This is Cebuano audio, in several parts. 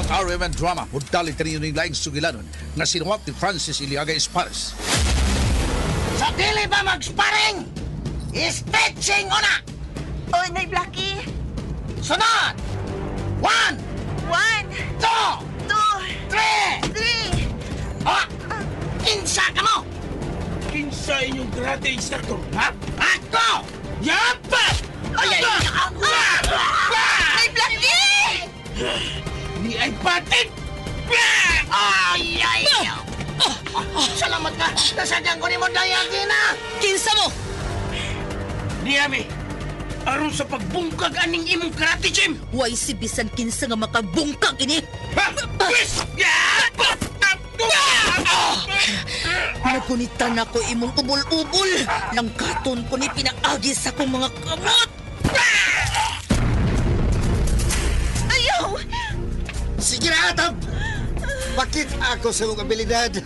Ang RMN Drama mudali kaniyo ning laing sugilanon nga sinuwat ni Francis Iliaga Espares. Sa dili ba mag-sparring? Stretching una! Oy, Nay Blackie! Sunod! 1, 1, 2, 2, 3! 3! Oh! Kinsa ka mo? Kinsa inyong karate instructor, ha? Ako! Yapa! Ay, ay! Nay Blackie! Ni ay patit! Ay, ay! Salamat ka! Nasagyan ko ni mo dayagi na! Kinsa mo? Niyami, aron sa pagbungkag aning imong karate gym! Way si bisan kinsa nga makabungkag ini. Ha? Pwes! Yapa! Nagunitan ako imong ubol-ubol. Langkaton ko ni pinaagi sa akong mga kamot. Ayaw! Sige na, Atam! Bakit ako sa mong abilidad?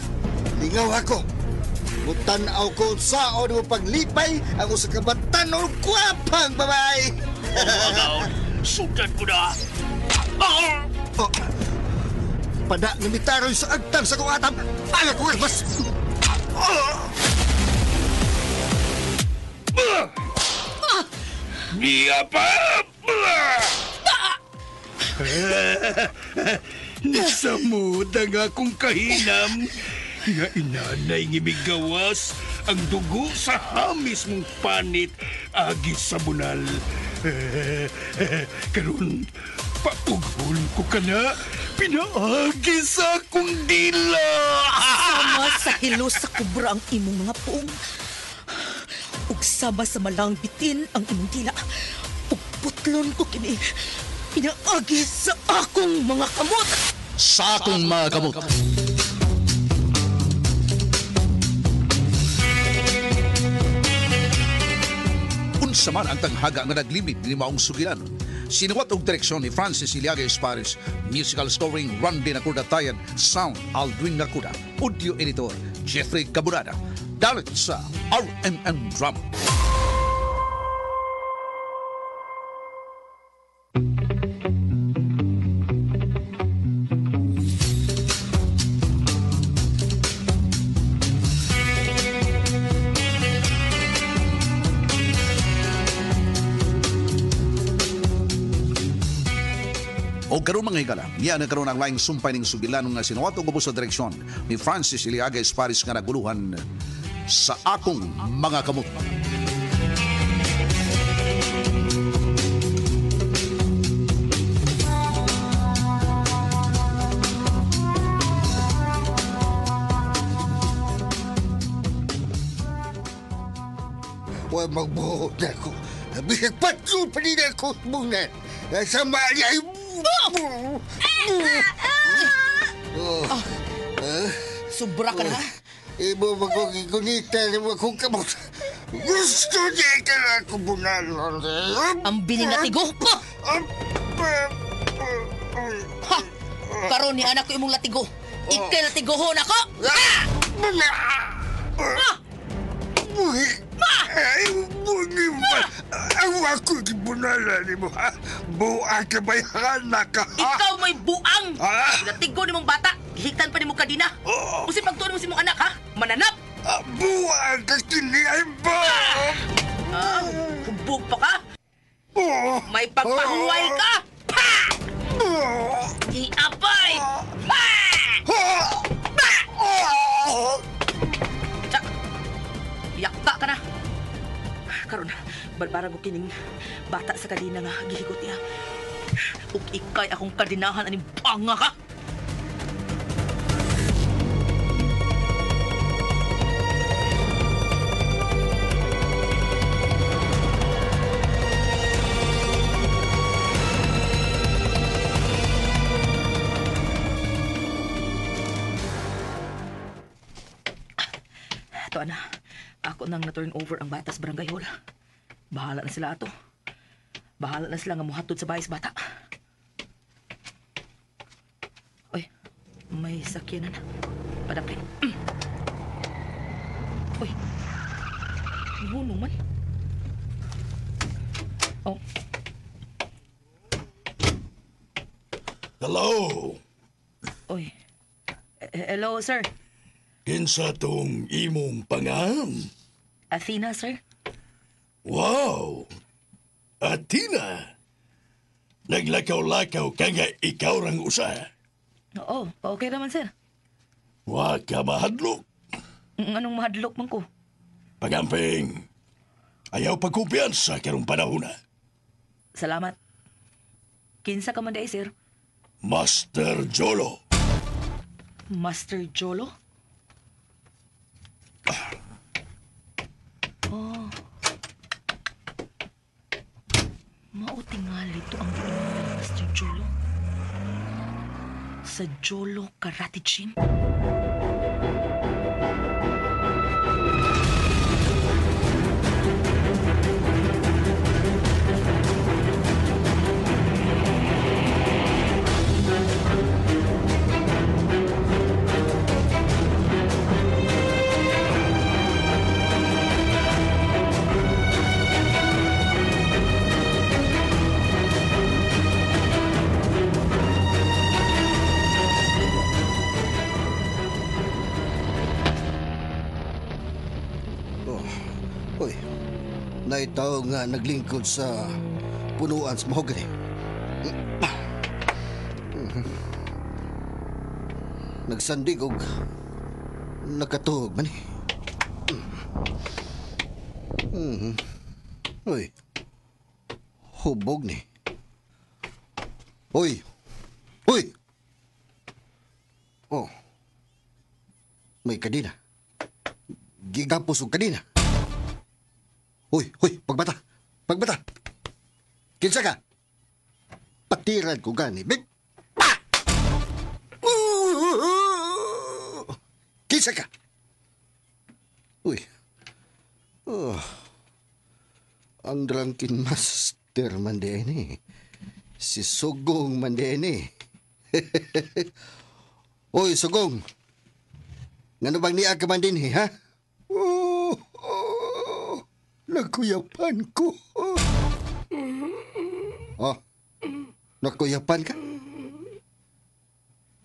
Lingaw ako. Mutanaw ko saon mo paglipay ang usa ka batanon gwapang babae. Agaw, sudan ko na! Oh. Pada nga mitaroy sa agtang sa kong atam. Ang akong armas. Niya pa! Nasamod ang akong kahinam. Nga inanay ngimigawas ang dugo sa hamis mong panit agi sa bunal. Karon, paughon ko ka na, pinaagi sa akong dila. Sama sa hilo sa kubra ang imong mga puong. Ug sama sa malang bitin ang imong dila. Ug putlon ko kini pinaagi sa akong mga kamot. Sa akong mga kamot. Unsa man ang tanghaga nga naglimit ni maong sugilanon. Sinuwat og direksyon ni Francis Iliaga Espares, musical scoring Randy Nakuda Tayan, sound Aldwin Nakuda, audio editor Jeffrey Caburada. Dalit sa RMN Drama. O karon mga higala, niya na karon ang laing sumpay ning sugilanon nga sinuwat og ubos sa direksyon ni Francis Iliaga Espares nga naguluhan sa akong mga kamot. Wa magbuhot na ako. Bisag patlo pa rin ako muna. Sama niya. Sobra ka na. Imo magkukunita ni mo akong kamot. Gusto niya ka na ako bunal. Ang bining latigo ko. Ha! Karon ni anak ko imong latigo. Ikay latigohon ako. Buhi. Ay, buhi ba? Ang ako di bunala ni mo, ha? Buang ka ba anak ka, ha? Ikaw may buang. Ah! Latigo ni mong bata. Gihitan pa ni mo kadina. Oo. Usi pagtuon mo si mong anak ha? Mananap. Ah, buang ka kini ay ba? Ah, hubog pa ka. Oh. May pagpahuway ka. Pa! Oh. Iapay. Pa! Pa! Oh. Tsa. Yakta ka na. Karon, barbarang ko kining bata sa kadina nga gihigot niya. Ug ikay akong kadinahan aning banga ka. Ato ana, ako nang na-turn over ang bata sa barangay hall. Bahala na sila ato. Bahala na sila nga muhatod sa bahay sa bata. Uy, may sakyanan na. Padapit. Uy, hunong man. Oh. Hello. Uy. Hello, sir. Kinsa tong imong pangan? Athena, sir. Wow! Athena! Naglakaw-lakaw ka nga ikaw rang usa. Oo, okay naman, sir. Wa ka mahadlok. Anong mahadlok man ko? Pagamping, ayaw pagkumpiyansa karong panahon na. Salamat. Kinsa ka man day, sir? Master Jolo. Master Jolo? Oh. Mao tingali to ang giingon ni Master Jolo. Sa Jolo Karate Gym? Oh. Uy, naitaw nga naglingkod sa punuan sa mahogany. Nagsandig og nakatuog man eh. Uy, hubog ni. Uy, uy! Oh, may kadina. Gigapos og kadina. Uy, uy, pagbata. Pagbata. Kinsa ka? Patiran ko gani. Big. Pa! Kinsa ka? Uy. Oh. Ang drunken master man din eh. Si Sugong man din eh. Uy, Sugong. Ngano bang niya ka man din eh, ha? Oh, oh, nakuyapan ko. Oh, nakuyapan ka?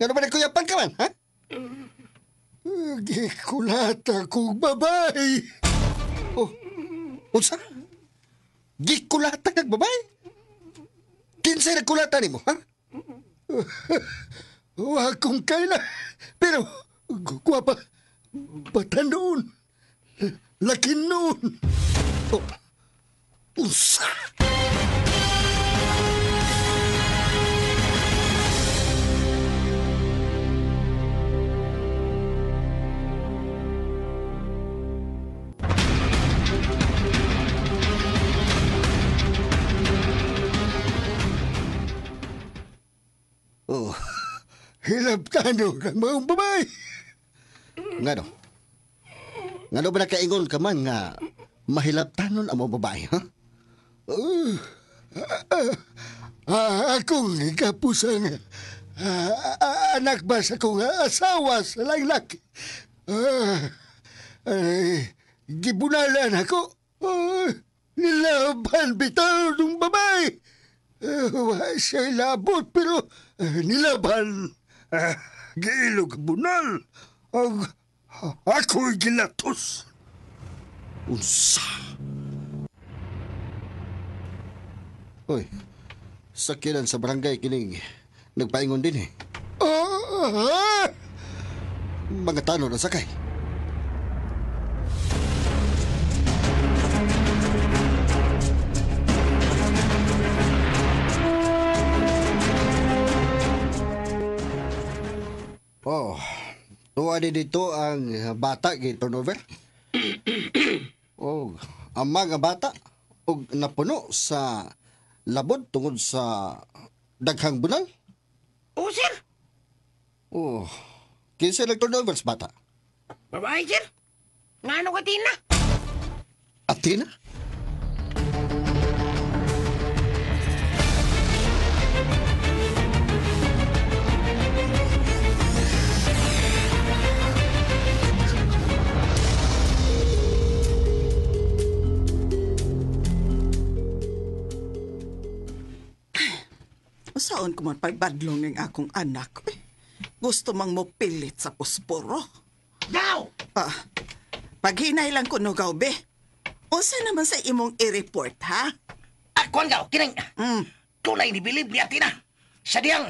Ngano ba nakuyapan ka man, ha? Gikulata kong babae. Oh, unsa? Gikulata kag babae? Kinsay nagkulata nimo, ha? Wa kong kaila. Pero, gwapa, bata noon. Laki noon. Oh, unsa? Oh, hilabtano ng mga babae. Ngano? Ngano ba nakaingon ka man nga mahilabtanon ang mga babae, ha? Akong ikapusang anak ba sa kong asawa sa laylak? Gibunalan ako. Nilaban bitaw ng babae. Wa siya labot pero nilaban. Giilog bunal. Ang ako'y gilatos. Unsa? Uy, sakilan sa barangay kining nagpaingon din eh. Mga tanod ang sakay. Oh, tuwa din dito ang bata kay turnover. Oh, ang mga bata og napuno sa labod tungod sa daghang bunal. Oh, sir. Oh, kinsa nag-turnover sa bata? Babae, sir. Ngano ka, Tina? Athena? Usaon ko man pagbadlong ng akong anak. Uy, Gusto mang mo pilit sa posporo. Gaw! Ah, paghinay lang ko no, be. Unsa naman sa imong i-report, ha? Ah, kuwan gaw, kining. Tunay ni bilib ni Atina. Sa diyang,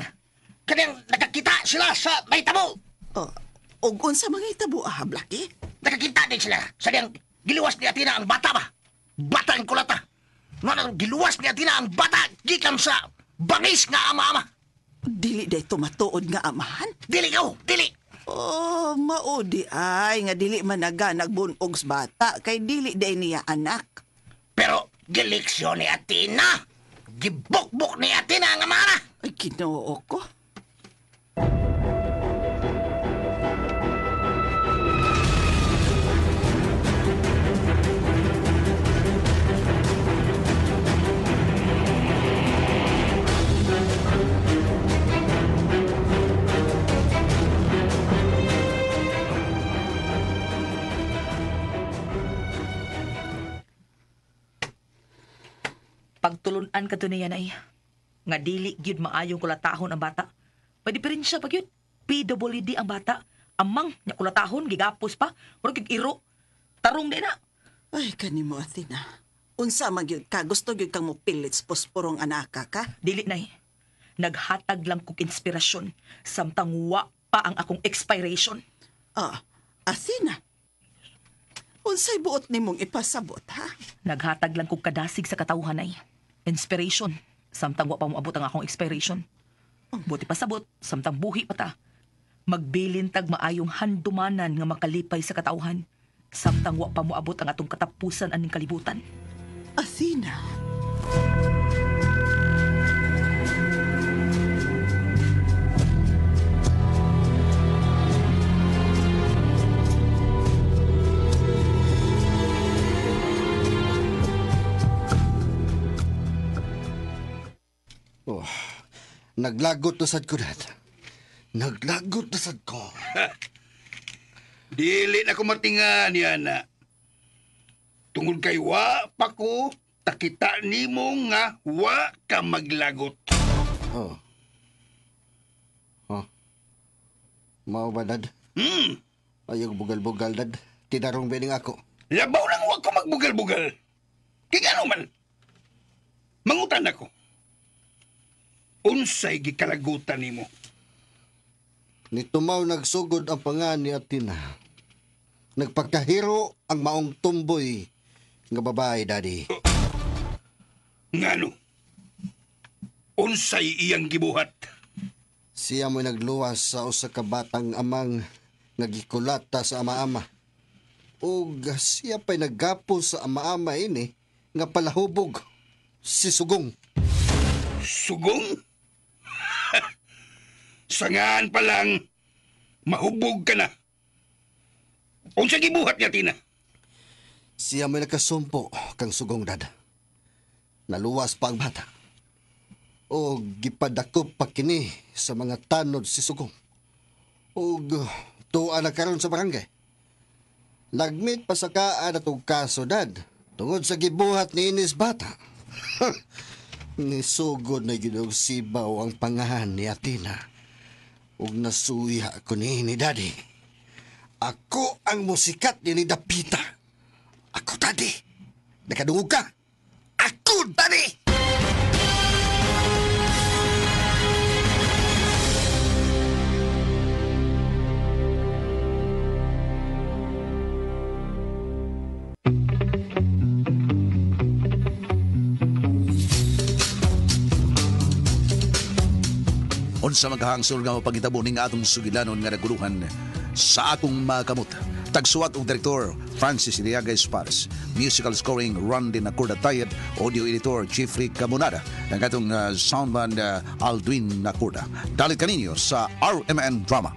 kaniyang nakakita sila sa may tabo. Oh, og unsa mga itabo, ah, Blackie? Nakakita din sila sa diyang giluwas ni Atina ang bata ba? Bata ang kulata. Nga giluwas ni Atina ang bata gikan sa bangis nga ama-ama. Dili day tumatuod nga amahan. Dili gaw, dili. Oh, maudi ay nga dili managa nagbunog sa bata kay dili day niya anak. Pero gileksyon ni Atina. Gibukbuk ni Atina ang ama na. Ay, Ginoo ko. Pagtulunan ka to niya nay. Nga dili gyud maayong kulatahon ang bata. May diferensya pa gyud. PWD ang bata. Amang nya kulatahon gigapos pa. Murag gyud iro. Tarong di na. Ay, kanimo Athena. Unsa man gyud ka, gusto gyud kang mopilit sa posporong anaka ka? Dili nay. Naghatag lang kog inspirasyon samtang wa pa ang akong expiration. Ah, Athena. Unsay buot nimong ipasabot, ha? Naghatag lang kog kadasig sa katawhan ay. Inspiration samtang wa pa moabot ang akong expiration. Buti pasabot samtang buhi pa ta. Magbilin tag maayong handumanan nga makalipay sa katawhan samtang wa pa moabot ang atong katapusan aning kalibutan. Athena. Oh, naglagot na sad ko, Dad. Naglagot na sad ko. Dili na ko matinga niya na. Tungod kay wa pa ko, takita nimo nga wa ka maglagot. Oh. Oh. Mao ba, Dad? Ayaw bugal-bugal, Dad. Tinarong bining ako. Labaw lang wa ko magbugal-bugal. Kaya ano man, mangutan ako. Unsay gikalagutan nimo? Nitumaw nagsugod ang pangan ni Atina. Nagpagkahiro ang maong tumboy nga babae, Daddy. Ngano? Unsay iyang gibuhat? Siya mo'y nagluwas sa usa ka batang amang nga gikulata sa ama-ama. Ug siya pa'y naggapo sa ama-ama ini nga palahubog si Sugong. Sugong? Sangaan pa lang, mahubog ka na. Unsa gibuhat niya, Tina? Siya mo'y nakasumpo kang Sugong, Dad. Naluwas pa ang bata. O gipadakop pa kini sa mga tanod si Sugong. O tuwa na karon sa barangay. Lagmit pa sa kaan atong kaso, Dad. Tungod sa gibuhat ni Ines bata. Nisugod na gyud og sibaw ang pangahan ni Athena. Ug nasuya ko ni Daddy. Ako ang musikat ni Dapita. Ako, Daddy. Nakadungog ka. Ako, Daddy! Unsa maghangsol nga mapangitabo ning atong sugilanon nga naguluhan sa akong mga kamot. Tagsuwat og direktor Francis Iliaga Espares. Musical scoring Randy Nacorda Tayed, audio editor Jeffrey Camonada, ang atong soundman Aldwin Nacorda. Dalit kaninyo sa RMN Drama.